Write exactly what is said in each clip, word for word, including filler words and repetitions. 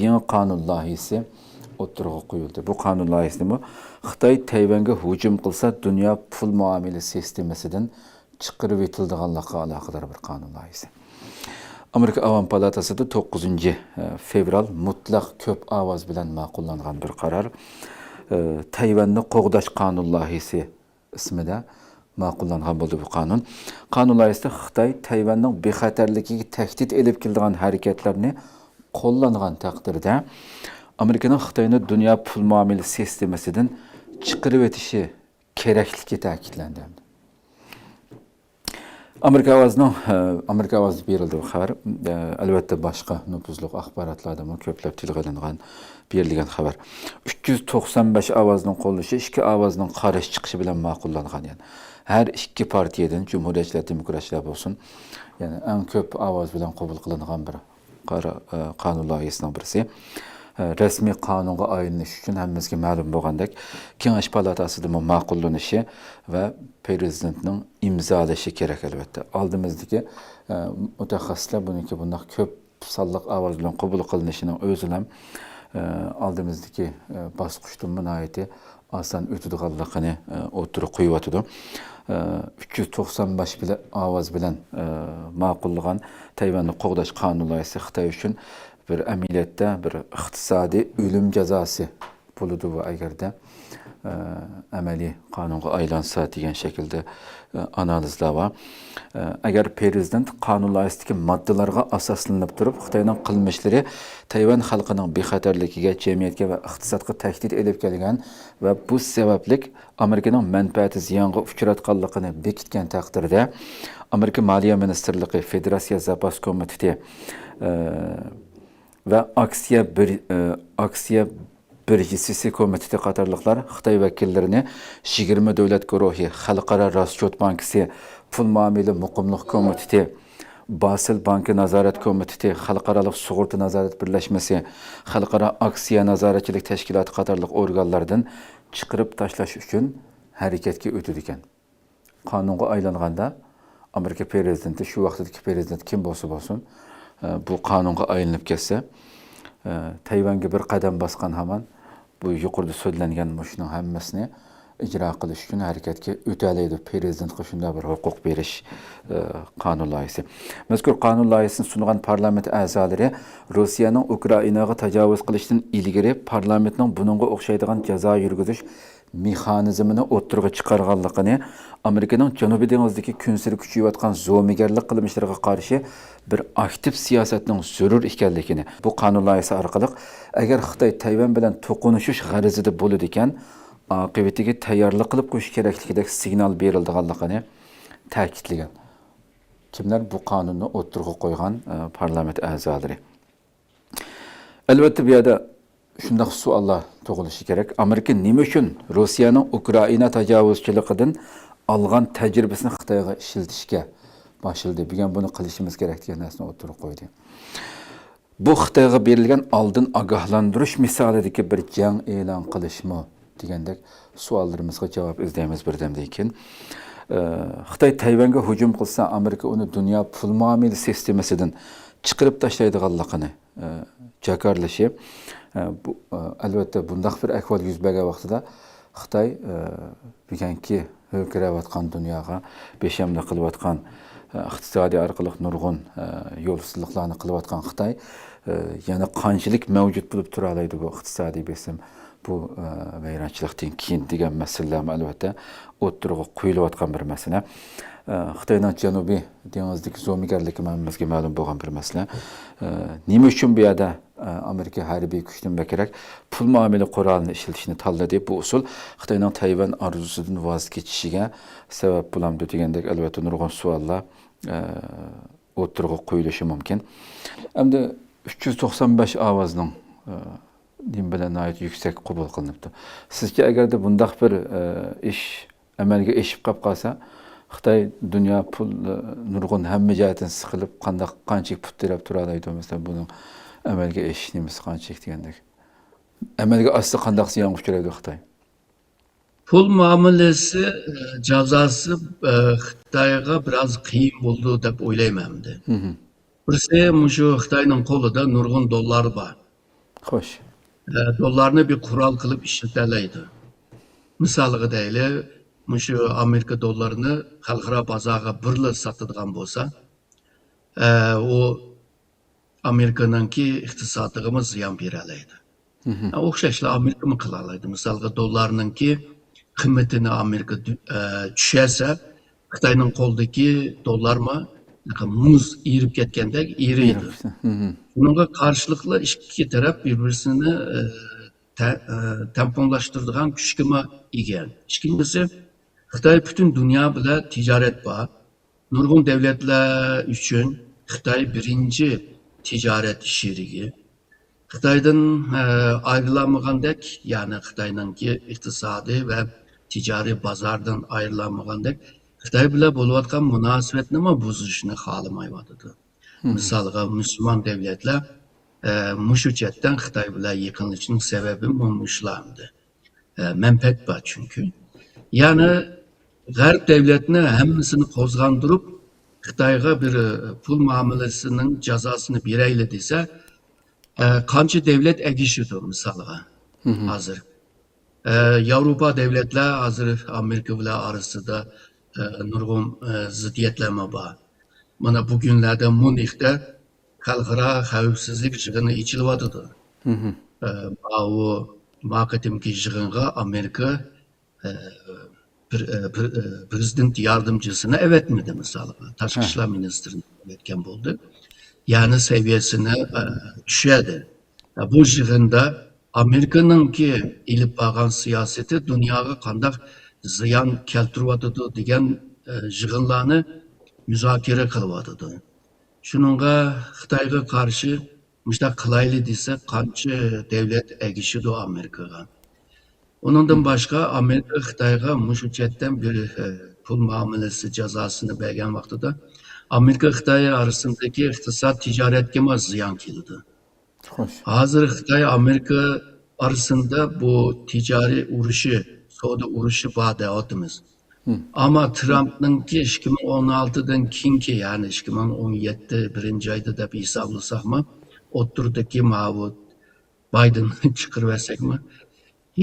يېڭى قانۇن لايىھىسى ئوتتۇرىغا قويۇلدى. بۇ قانۇن لايىھىسىنىمۇ خىتاي تەيۋەنگە ھۇجۇم قىلسا، دۇنيا پۇل مۇئامىلە سىستېمىسىدىن چىقىرىۋېتىلىدىغانلىقىغا ئالاقىدار بىر قانۇن لايىھىسى. ئامېرىكا ئاۋام پالاتاسىدا توققۇزىنچى فېۋرال مۇتلەق كۆپ ئاۋاز بىلەن ماقۇللانغان بىر قارار. تەيۋەننى قوغداش قانۇن لايىھىسى ئىسمىدە ماقۇللانغان بولدى بۇ قانۇن. قانۇن لايىھىسىدە خىتاي تەيۋەننىڭ بىخەتەرلىكىگە تەھدىت ئېلىپ كېلىدىغان ھەرىكەتلەرنى قوللانغان تەقدىردە، ئامېرىكىنىڭ خىتاينى دۇنيا پۇل مۇئامىلە سىستېمىسىدىن چىقىرىۋېتىشى كېرەكلىكى تەكىتلەندى. ئامېرىكا ئاۋازىنىڭ، ئە، ئامېرىكا ئاۋازىدا بېرىلدى بۇ خەۋەر. ئە، ئەلۋەتتە، باشقا نوپۇزلۇق ئاخباراتلاردىمۇ كۆپلەپ تىلغا ئېلىنغان، بېرىلگەن خەۋەر. ئۈچ يۈز توقسان بەش ئاۋازنىڭ قوللىشى، ئىككى ئاۋازنىڭ قارشى چىقىشى بىلەن ماقۇللانغان. يەنى ھەر ئىككى پارتىيەدىن، جۇمھۇرىيەتچىلەر، دېموكراتچىلار بولسۇن، يەنى ئەڭ كۆپ ئاۋاز بىلەن قوبۇل قىلىنغان بىر قارا-، ئە، قانۇن لايىھىسىنىڭ بىرسى. ئە، رەسمىي قانۇنغا ئايلىنىش ئۈچۈن ھەممىمىزگە مەلۇم بولغاندەك، كېڭەش پالاتاسىدىمۇ ماقۇللىنىشى ۋە پىرېزىدېنتنىڭ ئىمزالىشى كېرەك، ئەلۋەتتە. ئالدىمىزدىكى، ئە، مۇتەخەسسىسلەر بۇنىڭكى بۇنداق كۆپ سانلىق ئاۋاز بىلەن قوبۇل قىلىنىشىنىڭ ئۆزىلا، ئە، ئالدىمىزدىكى، ئە، باسقۇچتىنمۇ ناھايىتى ئاسان ئۆتىدىغانلىقىنى، ئە، ئوتتۇرىغا قويۇۋاتىدۇ. ئە، ئۈچ يۈز توقسان بەش بىلە-، ئاۋاز بىلەن، ئە، ماقۇللىغان تەيۋەننى قوغداش قانۇن لايىھىسى خىتاي ئۈچۈن بىر ئەمەلىيەتتە بىر ئىقتىسادىي ئۆلۈم جازاسى بولىدۇ بۇ، ئەگەردە، ئە، ئەمەلىي قانۇنغا ئايلانسا دېگەن شەكىلدە، ئە، ئانالىزلار بار. ئە، ئەگەر پىرېزىدېنت قانۇن لايىھىسىدىكى ماددىلارغا ئاساسلىنىپ تۇرۇپ، خىتاينىڭ قىلمىشلىرى تەيۋەن خەلقىنىڭ بىخەتەرلىكىگە، جەمئىيەتكە ۋە ئىقتىسادقا تەھدىت ئېلىپ كەلگەن ۋە بۇ سەۋەبلىك ئامېرىكىنىڭ مەنپەئەتى زىيانغا ئۇچراتقانلىقىنى بېكىتكەن تەقدىردە، ئامېرىكا مالىيە مىنىستىرلىقى، فېدېراتسىيە زاپاس كومىتېتى، ئە، ۋە ئاكسىيە بىر-، ئە، ئاكسىيە بىرژىسى كومىتېتى قاتارلىقلار خىتاي ۋەكىللىرىنى يىگىرمە دۆلەت گۇرۇھى، خەلقئارا راسچوت بانكىسى، پۇل مۇئامىلە مۇقىملىق كومىتېتى، باسېل بانكا نازارەت كومىتېتى، خەلقئارالىق سۇغۇرتا نازارەت بىرلەشمىسى، خەلقئارا ئاكسىيە نازارەتچىلىك تەشكىلاتى قاتارلىق ئورگانلاردىن چىقىرىپ تاشلاش ئۈچۈن ھەرىكەتكە ئۆتىدىكەن. قانۇنغا ئايلانغاندا، ئامېرىكا پىرېزىدېنتى، شۇ ۋاقىتتىكى پىرېزىدېنت كىم بولسا بولسۇن، ئە، بۇ قانۇنغا ئايلىنىپ كەتسە، ئە، تەيۋەنگە بىر قەدەم باسقان ھامان بۇ يۇقىرىدا سۆزلەنگەن مۇشۇنىڭ ھەممىسىنى ئىجرا قىلىش ئۈچۈن ھەرىكەتكە ئۆتەلەيدۇ. پىرېزىدېنتقا شۇنداق بىر ھوقۇق بېرىش، ئە، قانۇن لايىھىسى. مەزكۇر قانۇن لايىھىسىنى سۇنغان پارلامېنت ئەزالىرى روسىيەنىڭ ئۇكرائىناغا تاجاۋۇز قىلىشتىن ئىلگىرى پارلامېنتنىڭ بۇنىڭغا ئوخشايدىغان جازا يۈرگۈزۈش مېخانىزمىنى ئوتتۇرىغا چىقارغانلىقىنى، ئامېرىكىنىڭ جەنۇبىي دېڭىزدىكى كۈنسېرى كۈچىيىۋاتقان زومىگەرلىك قىلمىشلىرىغا قارشى بىر ئاكتىپ سىياسەتنىڭ زۆرۈر ئىكەنلىكىنى، بۇ قانۇن لايىھىسى ئارقىلىق ئەگەر خىتاي تەيۋەن بىلەن توقۇنۇشۇش غەرىزىدە بولىدىكەن، ئاقىۋىتىگە تەييارلىق قىلىپ قويۇش كېرەكلىكىدەك سىگنال بېرىلىدىغانلىقىنى تەكىتلىگەن. كىملەر بۇ قانۇننى ئوتتۇرىغا قويغان؟ ئە، پارلامېنت ئەزالىرى. ئەلۋەتتە، بۇ يەردە شۇنداق سوئاللار تۇغۇلۇشى كېرەك. ئامېرىكا نېمە ئۈچۈن روسىيەنىڭ ئۇكرائىنا تاجاۋۇزچىلىقىدىن ئالغان تەجرىبىسىنى خىتايغا ئىشلىتىشكە باشلىدى؟ بۈگۈن بۇنى قىلىشىمىز كېرەك دېگەن نەرسىنى ئوتتۇرىغا قويدى. بۇ خىتايغا بېرىلگەن ئالدىن ئاگاھلاندۇرۇش مىسالىدىكى بىر جەڭ ئېلان قىلىشمۇ دېگەندەك سوئاللىرىمىزغا جاۋاب ئىزدەيمىز بىردەمدىن كېيىن. ئە، خىتاي تەيۋەنگە ھۇجۇم قىلسا، ئامېرىكا ئۇنى دۇنيا پۇل مۇئامىلە سىستېمىسىدىن چىقىرىپ تاشلايدىغانلىقىنى، ئە، جاكارلىشى، ئە، بۇ، ئە، ئەلۋەتتە، بۇنداق بىر ئەھۋال يۈز بەرگەن ۋاقتىدا خىتاي، ئە، بۈگۈنكى ھۆركىرەۋاتقان دۇنياغا بىخەتەرلىك قىلىۋاتقان، ئە، ئىقتىسادىي ئارقىلىق نۇرغۇن، ئە، يولسىزلىقلارنى قىلىۋاتقان خىتاي، ئە، يەنە قانچىلىك مەۋجۇت بولۇپ تۇرالايدۇ بۇ ئىقتىسادىي بېسىم، بۇ، ئە، ۋەيرانچىلىقتىن كېيىن دېگەن مەسىلىلەرمۇ ئەلۋەتتە ئوتتۇرىغا قويۇلۇۋاتقان بىر مەسىلە. ئە، خىتاينىڭ جەنۇبىي دېڭىزدىكى زومىگەرلىكى ھەممىمىزگە مەلۇم بولغان بىر مەسىلە. ئە، نېمە ئۈچۈن بۇ يەردە، ئە، ئامېرىكا ھەربىي كۈچتىن بەكرەك پۇل مۇئامىلە قورالىنى ئىشلىتىشنى تاللىدى؟ بۇ ئۇسۇل خىتاينىڭ تەيۋەن ئارزۇسىدىن ۋاز كېچىشىگە سەۋەب بولامدۇ دېگەندەك، ئەلۋەتتە، نۇرغۇن سوئاللار، ئە، ئوتتۇرىغا قويۇلۇشى مۇمكىن. ئەمدى ئۈچ يۈز توقسان بەش ئاۋازنىڭ، ئە، نېمە بىلەن ناھايىتى يۈكسەك قوبۇل قىلىنىپتۇ. سىزچە، ئەگەردە بۇنداق بىر، ئە، ئىش ئەمەلگە ئېشىپ قاپ قالسا، خىتاي دۇنيا پۇل، ئە، نۇرغۇن ھەممە جەھەتتىن سىقىلىپ، قانداق، قانچىلىك پۇت تىرەپ تۇرالايدۇ؟ مەسىلەن، بۇنىڭ ئەمەلگە ئېشىش نېمىسى قانچىلىك دېگەندەك. ئەمەلگە ئاشسا، قانداق زىيانغا ئۇچرايدۇ خىتاي؟ پۇل مۇئامىلىسى، ئە، جازاسى، ئە، خىتايغا بىراز قىيىن بولىدۇ دەپ ئويلايمەن ئەمدى. مھم. بىرسى، مۇشۇ خىتاينىڭ قولىدا نۇرغۇن دوللار بار. خوش. ئە، دوللارنى بىر قورال قىلىپ ئىشلىتەلەيدۇ. مىسالغا دەيلى، مۇشۇ ئامېرىكا دوللىرىنى خەلقئارا بازارغا بىرلا ساتىدىغان بولسا، ئە، ئۇ ئامېرىكىنىڭكى ئىقتىسادىغىمۇ زىيان بېرەلەيدۇ. ئە، ئوخشاشلا ئامېرىكىمۇ قىلالايدۇ. مىسالغا، دوللارنىڭكى قىممىتىنى ئامېرىكا دۈ-، ئە، چۈشۈرسە، خىتاينىڭ قولىدىكى دوللارمۇ مۇز ئېرىپ كەتكەندەك ئېرىيدۇ. بۇنىڭغا قارشىلىقلا ئىككى تەرەپ بىر-بىرسىنى، ئە، تە-، ئە، تەڭپۇڭلاشتۇرىدىغان كۈچكىمۇ ئىگە. ئىككىنچىسى، خىتاي پۈتۈن دۇنيا بىلەن تىجارەت بار. نۇرغۇن دۆلەتلەر ئۈچۈن خىتاي بىرىنچى تىجارەت شېرىكى. خىتايدىن، ئە، ئايرىلالمىغاندەك، يەنى خىتاينىڭكى ئىقتىسادىي ۋە تىجارىي بازاردىن ئايرىلالمىغاندەك، خىتاي بىلەن بولۇۋاتقان مۇناسىۋەتنىمۇ بۇزۇشنى خالىمايۋاتىدۇ. مىسالغا، مۇسۇلمان دۆلەتلەر، ئە، مۇشۇ جەھەتتىن خىتاي بىلەن يېقىنلىشىشنىڭ سەۋەبى مۇ-، مۇشۇلار ئەمدى. ئە، مەنپەئەت بار چۈنكى. يەنى غەرب دۆلەتنى ھەممىسىنى قوزغاندۇرۇپ، خىتايغا بىر، ئە، پۇل مۇئامىلىسىنىڭ جازاسىنى بېرەيلى دېسە، ئە، قانچە دۆلەت ئەگىشىدۇ مىسالغا ھازىر. ئە، ياۋروپا دۆلەتلەر ھازىر ئامېرىكا بىلەن ئارىسىدا، ئە، نۇرغۇن، ئە، زىددىيەتلەرمۇ بار. مانا بۈگۈنلەردە ميۇنختا خەلقئارا خەۋپسىزلىك يىغىنى ئېچىلىۋاتىدۇ. ئە، ماۋۇ، ما قېتىمقى يىغىنغا ئامېرىكا، ئە، پر-، ئە، پر-، ئە، پرېزىدېنت ياردەمچىسىنى ئەۋەتمىدى، مىسالغا. تاشقى ئىشلار مىنىستىرىنى ئەۋەتكەن بولدى. يەنى سەۋىيەسىنى، ئە، چۈشۈردى. ئە، بۇ يىغىندا ئامېرىكىنىڭكى ئېلىپ بارغان سىياسىتى دۇنياغا قانداق زىيان كەلتۈرۈۋاتىدۇ دېگەن، ئە، يىغىنلارنى مۇزاكىرە قىلىۋاتىدۇ. شۇنىڭغا خىتايغا قارشى مۇشۇنداق قىلايلى دېسە، قانچە دۆلەت ئەگىشىدۇ ئامېرىكىغا؟ ئۇنىڭدىن باشقا، ئامېرىكا خىتايغا مۇشۇ جەھەتتىن بىر، ئە، پۇل مۇئامىلىسى جازاسىنى بەرگەن ۋاقتىدا، ئامېرىكا خىتاي ئارىسىندىكى ئىقتىساد، تىجارەتكىمۇ زىيان كېلىدۇ. خوش. ھازىر خىتاي ئامېرىكا ئارىسىندا بۇ تىجارىي ئۇرۇشى، سودا ئۇرۇشى بار دەۋاتىمىز. ئەمما ترامپنىڭكى ئىككى مىڭ ئون ئالتىدىن كېيىنكى، يەنى ئىككى مىڭ ئون يەتتە بىرىنچى ئايدا دەپ ھېسابلىساقمۇ، ئوتتۇرىدىكى ماۋۇ بايدېننى چىقىرىۋەتسەكمۇ،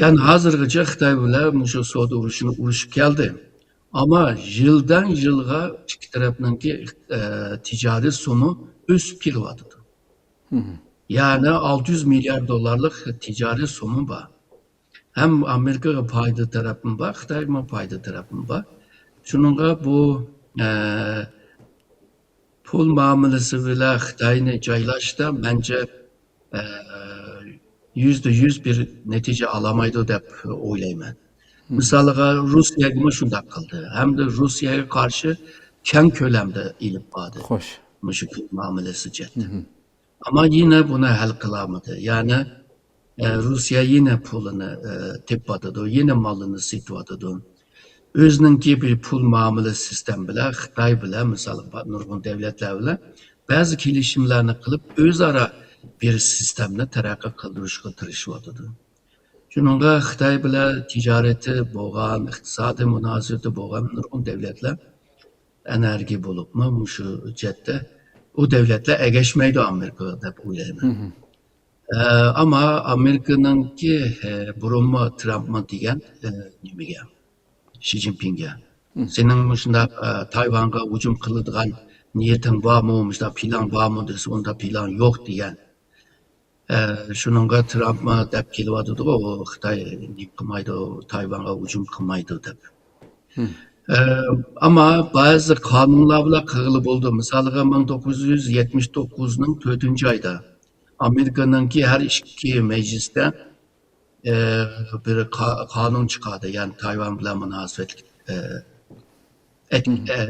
يەنى ھازىرغىچە خىتاي بىلەن مۇشۇ سودا ئۇرۇشىنى ئۇرۇشۇپ كەلدى. ئەمما يىلدىن يىلغا ئىككى تەرەپنىڭكى، ئە، تىجارىي سومى ئۆسۈپ كېلىۋاتىدۇ. يەنى ئالتە يۈز مىليارد دوللارلىق تىجارىي سومى بار. ھەم ئامېرىكىغا پايدا تەرەپمۇ بار، خىتايغىمۇ پايدا تەرەپمۇ بار. شۇنىڭغا بۇ، ئە، پۇل مۇئامىلىسى بىلەن خىتاينى جايلاشتا، مەنچە، ئە، يۈزدە يۈز بىر نەتىجە ئالالمايدۇ دەپ ئويلايمەن. مىسالىغا، روسىيەگىمۇ شۇنداق قىلدى. ھەمدە روسىيەگە قارشى كەڭ كۆلەمدە ئېلىپ باردى. خوش. مۇشۇ پۇل مۇئامىلىسى جەھەتتىن. ئەمما يەنە بۇنى ھەل قىلالمىدى. يەنى، ئە، روسىيە يەنە پۇلىنى، ئە، تېپىۋاتىدۇ، يەنە مالىنى سېتىۋاتىدۇ. ئۆزىنىڭكى بىر پۇل مۇئامىلە سىستېما بىلەن خىتاي بىلەن، مىسالغا، نۇرغۇن دۆلەتلەر بىلەن بەزى كېلىشىملەرنى قىلىپ، ئۆزئارا بىر سىستېمىنى تەرەققىي قىلدۇرۇشقا تىرىشىۋاتىدۇ. شۇنىڭغا خىتاي بىلەن تىجارىتى بولغان، ئىقتىسادىي مۇناسىۋىتى بولغان نۇرغۇن دۆلەتلەر ئەنەرگى بولۇپمۇ مۇشۇ جەھەتتە ئۇ دۆلەتلەر ئەگەشمەيدۇ ئامېرىكىغا دەپ ئويلايمەن. ئە، ئەمما ئامېرىكىنىڭكى، ئە، بۇرۇنمۇ ترامپمۇ دېگەن، ئە، نېمىگە، شى جىنپىڭگە، سېنىڭ مۇشۇنداق، ئە، تايۋانغا ھۇجۇم قىلىدىغان نىيىتىڭ بارمۇ، مۇشۇنداق پىلان بارمۇ دېسە، ئۇنداق پىلان يوق دېگەن. ئە، شۇنىڭغا ترامپمۇ دەپ كېلىۋاتىدىغۇ، ئۇ خىتاي نېمە قىلمايدۇ، تايۋانغا ھۇجۇم قىلمايدۇ دەپ. ئە، ئەمما بەزى قانۇنلار بىلەن قىلغىلى بولىدۇ. مىسالىغا، مىڭ توققۇز يۈز يەتمىش توققۇزنىڭ تۆتىنچى ئايدا ئامېرىكىنىڭكى ھەر ئىككى مەجلىستە، ئە، بىر قا-، قانۇن چىقاردى. يەنى تايۋان بىلەن مۇناسىۋەتلىك، ئە، ئەك-، ئە،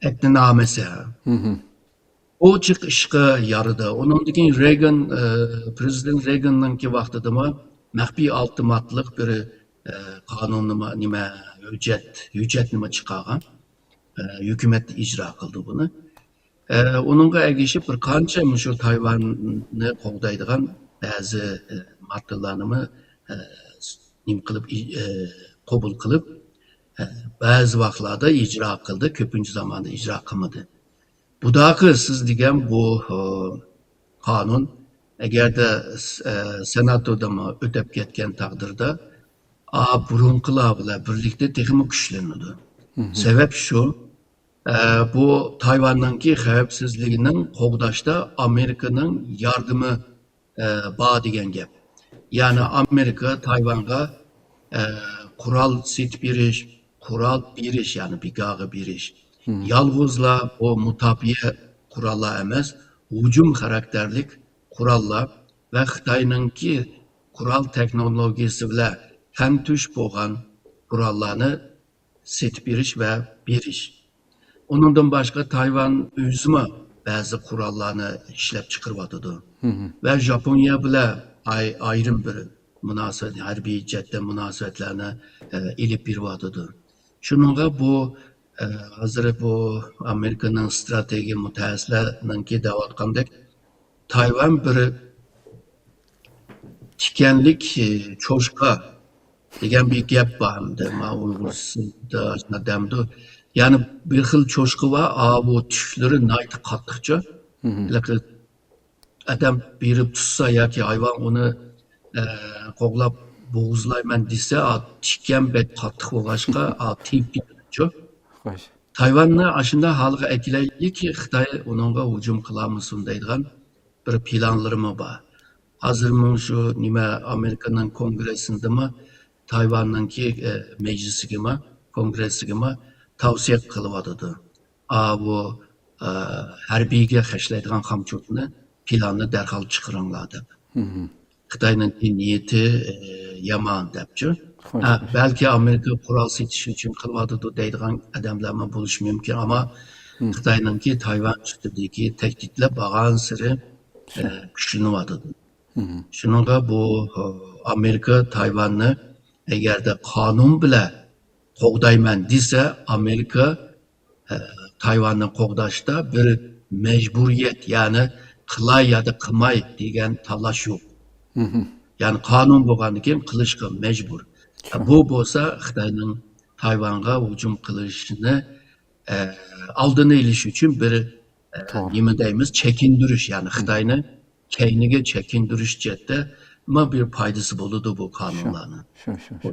ئەھدىنامىسى. ئۇ جىق ئىشقا يارىدى. ئۇنىڭدىن كېيىن رېگان، ئە، پرېزىدېنت رېگاننىڭكى ۋاقتىدىمۇ مەخپىي ئالتە ماددىلىق بىر، ئە، قانۇننىمۇ، نېمە، ھۆججەت، ھۆججەتنىمۇ چىقارغان. ئە، ھۆكۈمەت ئىجرا قىلدى بۇنى. ئە، ئۇنىڭغا ئەگىشىپ بىر قانچە مۇشۇ تايۋاننى قوغدايدىغان بەزى، ئە، ماددىلارنىمۇ، ئە، نېمە قىلىپ، ئى-، ئە، قوبۇل قىلىپ، ئە، بەزى ۋاقىتلاردا ئىجرا قىلدى، كۆپىنچە زاماندا ئىجرا قىلمىدى. بۇداقى سىز دېگەن بۇ، ئە، قانۇن ئەگەردە س-، ئە، سېناتودىمۇ ئۆتەپ كەتكەن تەقدىردە، ئا، بۇرۇنقىلار بىلەن بىرلىكتە تېخىمۇ كۈچلىنىدۇ. سەۋەب شۇ، ئە، بۇ تايۋاننىڭكى خەۋپسىزلىكىنىڭ قوغداشتا ئامېرىكىنىڭ ياردىمى، ئە، بار دېگەن گەپ. يەنى ئامېرىكا تايۋانغا، ئە، قورال سېتىپ بېرىش، قورال بېرىش، يەنى بىكارغا بېرىش. يالغۇزلا بۇ مۇداپىئە قوراللار ئەمەس، ھۇجۇم خاراكتېرلىك قوراللار ۋە خىتاينىڭكى قورال تېخنولوگىيىسى بىلەن تەڭتۇش بولغان قوراللارنى سېتىپ بېرىش ۋە بېرىش. ئۇنىڭدىن باشقا تايۋان ئۆزىمۇ بەزى قوراللارنى ئىشلەپ چىقىرىۋاتىدۇ. ۋە ژاپونىيە بىلەن ئاي-، ئايرىم بىر مۇناسىۋەت، ھەربىي جەھەتتە مۇناسىۋەتلەرنى، ئە، ئېلىپ بېرىۋاتىدۇ. شۇنىڭغا بۇ، ئە، ھازىر بۇ ئامېرىكىنىڭ ستراتېگىيە مۇتەخەسسىسلەرنىڭكى دەۋاتقاندەك، تايۋان بىر تىكەنلىك، ئى، چوشقا دېگەن بىر گەپ بار ئەمدى. ما ئۇيغۇرچىسىدا ئاشۇنداق دەمدۇ. يەنى بىر خىل چوشقا بار، ئاۋۇ چۈشلىرى ناھايىتى قاتتىقچۇ. ھېلىقى ئادەم بېرىپ تۇتسا ياكى ھايۋان ئۇنى، ئە، قوغلاپ بوغۇزلايمەن دېسە، ئا، تىكەن بەك قاتتىق بولغاچقا، ئا، تېيىپ كېتىدۇچۇ. خوش. تايۋاننى ئاشۇنداق ھالغا ئەكېلەيلىكى، خىتاي ئۇنىڭغا ھۇجۇم قىلالمىسۇن دەيدىغان بىر پىلانلىرىمۇ بار. ھازىرمۇ شۇ نېمە، ئامېرىكىنىڭ كونگرېسسىدىمۇ، تايۋاننىڭكى، ئە، مەجلىسىگىمۇ، كونگرېسسىگىمۇ تەۋسىيە قىلىۋاتىدۇ. ئاۋۇ، ئە، ھەربىيگە خەجلەيدىغان خامچوتنى، پىلاننى دەرھال چىقىرىڭلار دەپ. خىتاينىڭكى نىيىتى، ئە، يامان دەپچۇ. ھە، بەلكى ئامېرىكا قورال سېتىش ئۈچۈن قىلىۋاتىدۇ دەيدىغان ئادەملەرمۇ بولۇشى مۇمكىن، ئەمما خىتاينىڭكى تايۋان ئۈستىدىكى تەھدىتلەر بارغانسېرى، ئە، كۈچلىنىۋاتىدۇ. شۇنىڭغا بۇ، ئامېرىكا تايۋاننى ئەگەردە قانۇن بىلەن قوغدايمەن دېسە، ئامېرىكا، ئە، تايۋاننى قوغداشتا بىر مەجبۇرىيەت، يەنى قىلاي يادا قىلماي دېگەن تاللاش يوق. يەنى قانۇن بولغاندىن كېيىن قىلىشقا مەجبۇر. بۇ بولسا خىتاينىڭ تايۋانغا ھۇجۇم قىلىشىنى، ئە، ئالدىنى ئېلىش ئۈچۈن بىر، ئە، نېمە دەيمىز، چېكىندۈرۈش، يەنى خىتاينى كەينىگە چېكىندۈرۈش جەھەتتە ما بىر پايدىسى بولىدۇ بۇ قانۇنلارنىڭ. شۇ، شۇ، شۇ.